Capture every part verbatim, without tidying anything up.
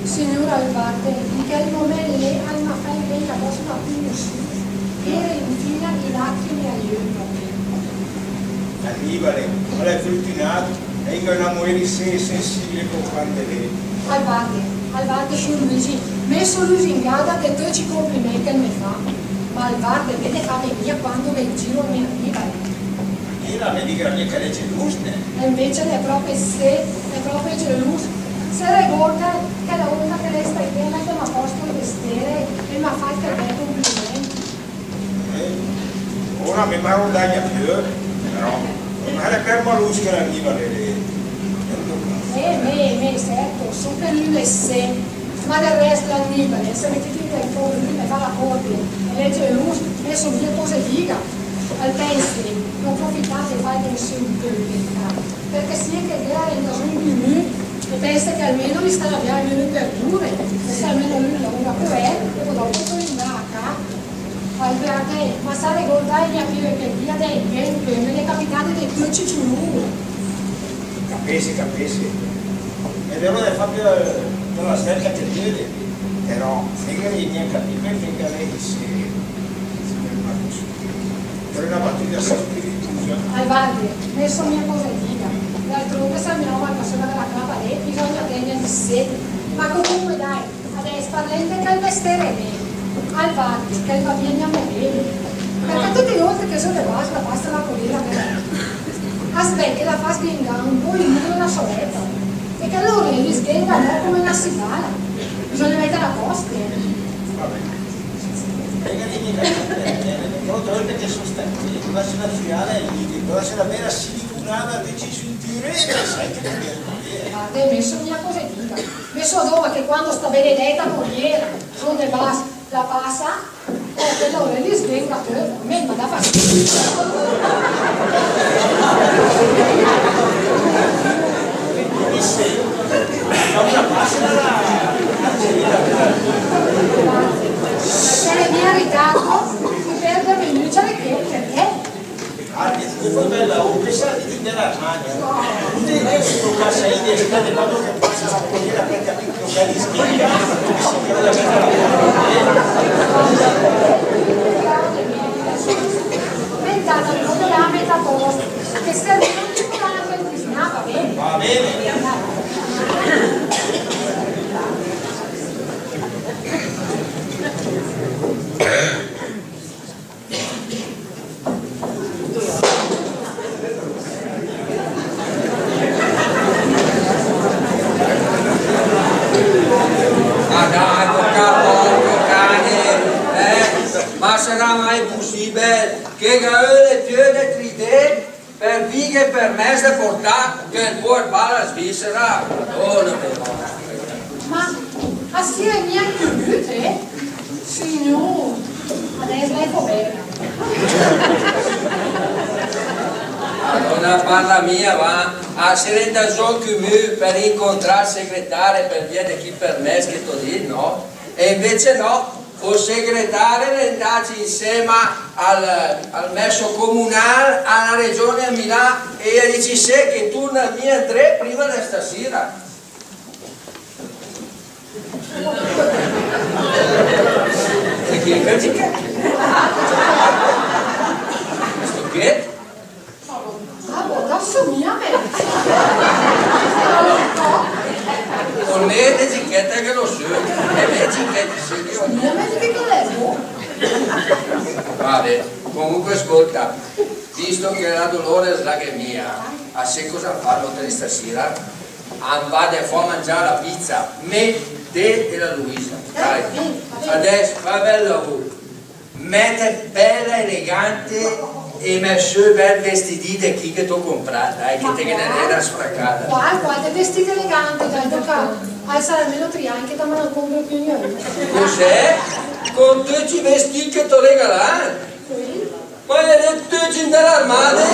Signùr, al varde, in chèl momènt lé al m'à fàcc vègn adòss öna cumössiù, che l'ìe infina i làcrime ai öcc. Annibale, ma l'è fürtünàt, a ìga öna muér isé sensìbile compàgn de lé. Al varde, al varde, sciùr Luigi, mé só lüsingada de töcc i complimèncc che 'l me fà, ma al varde, mé de fà mia quando che giro 'l me Annibale. Mira, me dighe mia che l'è gelùs, eh? E invece l'è pròpe isé, l'è pròpe gelùs. Se regórde chèla ólta che l'è stacc ché a mètem a pòst i vestére e 'l m'à fàcc chèl bèl cumplimènt? Eh, ora me marò d'ària piö, però, ma l'è per malùs che l'Annibale lé. Eh, mé, mé, certo, só per lü isé. Ma del rèst l'Annibale, se mèt in del cór, lü, e fa la córte, e l'è gelùs, e só mia cósa de dìga. Al pènse, n'ó profitàt de fà atènsiù ü pó, perchè se gh'ìe che gh'ìe in cà sö ü cumössiù, e pènse che almeno l'ìe stacc vià almeno per dò ure, e se almeno lü al lavura pò, e pò dòpo pöl 'ndà a cà. Al varde, ma se regórde mia che chèl dì de invént, me l'è capitàt de töcc i cülùr. Capésse, capésse. E alura l'è pròpe, eh, per la svelta che 'l vède. Però, se gh'ìe mia capìt perchè che l'ìe isé, per öna batüda spiritusa. Al varde, mé só mia cósa de dìga. D'altrónde, se almeno qualchedöna la clapa lé, bisògna tègnel isé. Ma comunque, dai, adèss parlém de chèl vestére lé. Al varde, che 'l va mia mia mòde. Perchè töte i ólte che só de bas la passa la colera, però. A s' vèd che la fa sghengà ü pó i mura de la sò lèta. E che alura i sghenga come öna sigala. Bisògna mètel a pòst. Va bé. E che dì mia, eh, eh, l'ótre ólte che só stacc ché, pöl èss öna sigala, e lì, pöl èss öna bèla siliconada, te ci sentìret, sét che... Varde, mé só mia cósa de dìga. Mé só dóma che quando sta benedèta colera sö de bas la passa, e che alura i sghenga, che a mé me dà fastidi. Se l'è mia ritàt, per dò minücc, che, perchè? Ah, che fó bèla, oh, pensàa de dì de la mània. Ü dé sto passa i de sta de quando che passa la colera, perchè Ma dai, pòrca, pòrco can, eh? Ma sarà mai pusìbel che ga öle piö de tri dé per vìghe permèss de portà chèl pòer bal a la Svìssera? Oh, no, no. Ma a sìe mia piö brüte, eh? Signùr, adèss la fó bèla. Madóna, parla mia, va. A sére 'ndàcc zó in cumü per incontrà ol segretare per via de chi permèss che t'ó dìcc, no? E invece no, ol segretare l'è 'ndàcc insèma al, al mèsso comunàl a la Regione a Milà e i à dìcc isé che 'l turna mia 'ndré prima de stasira. E chi l'è chèl ché? Sto ché? Ah, bò, t'assomiglie a me. Con me de gichèta che lo só. E me gichèta, sì, io. Assomiglia a me de che colègo? Va bé, comunque ascolta, visto che la Dolores la gh'è mia, a sét cosa fóm stasira? Am va de fò a mangià la pizza, me, te e la Luisa. Dai. Adèss, fa bèl lavur. Mètet bèla elegante e mèt sö ü bèl vestidì de chi che t'ó compràt, dai, che te ghe n'é öna sfracada. Qual, qual de vestì elegante, dai, tòca alsà almeno tri agn che ta me n'ó compràt piö gnà ü. Cos'è? Con töcc i vestì che t'ó regalàt? Sì. Ma i è töcc in de l'armadi?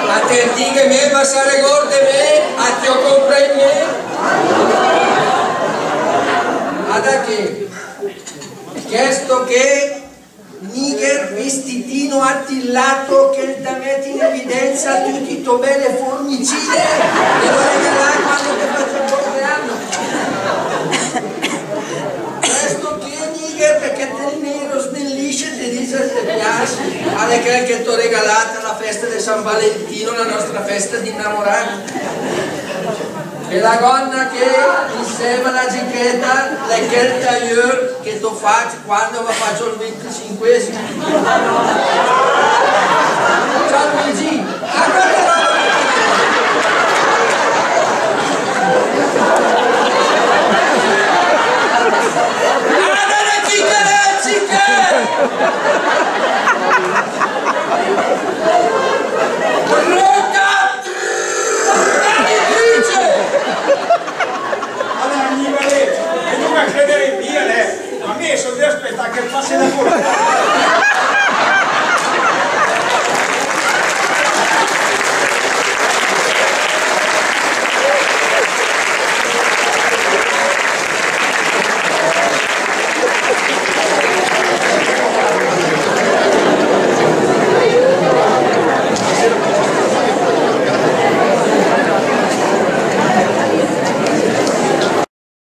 Ma te dighe me, ma sa regórde me, a ti ó compràcc me? Ada che, chèsto ché, nìgher, vestitino attillato, che 'l ta mèt in evidenza töte i tò bèle fornicine, e la regalàt a la fèsta de San Valentino, la nòstra fèsta d'innamoràcc. E la gòna che insèma a la giachèta l'è chèl tailleur che t'ó facc quando m'ó facc ol venticinquèsim. Ciao Luigi, a quale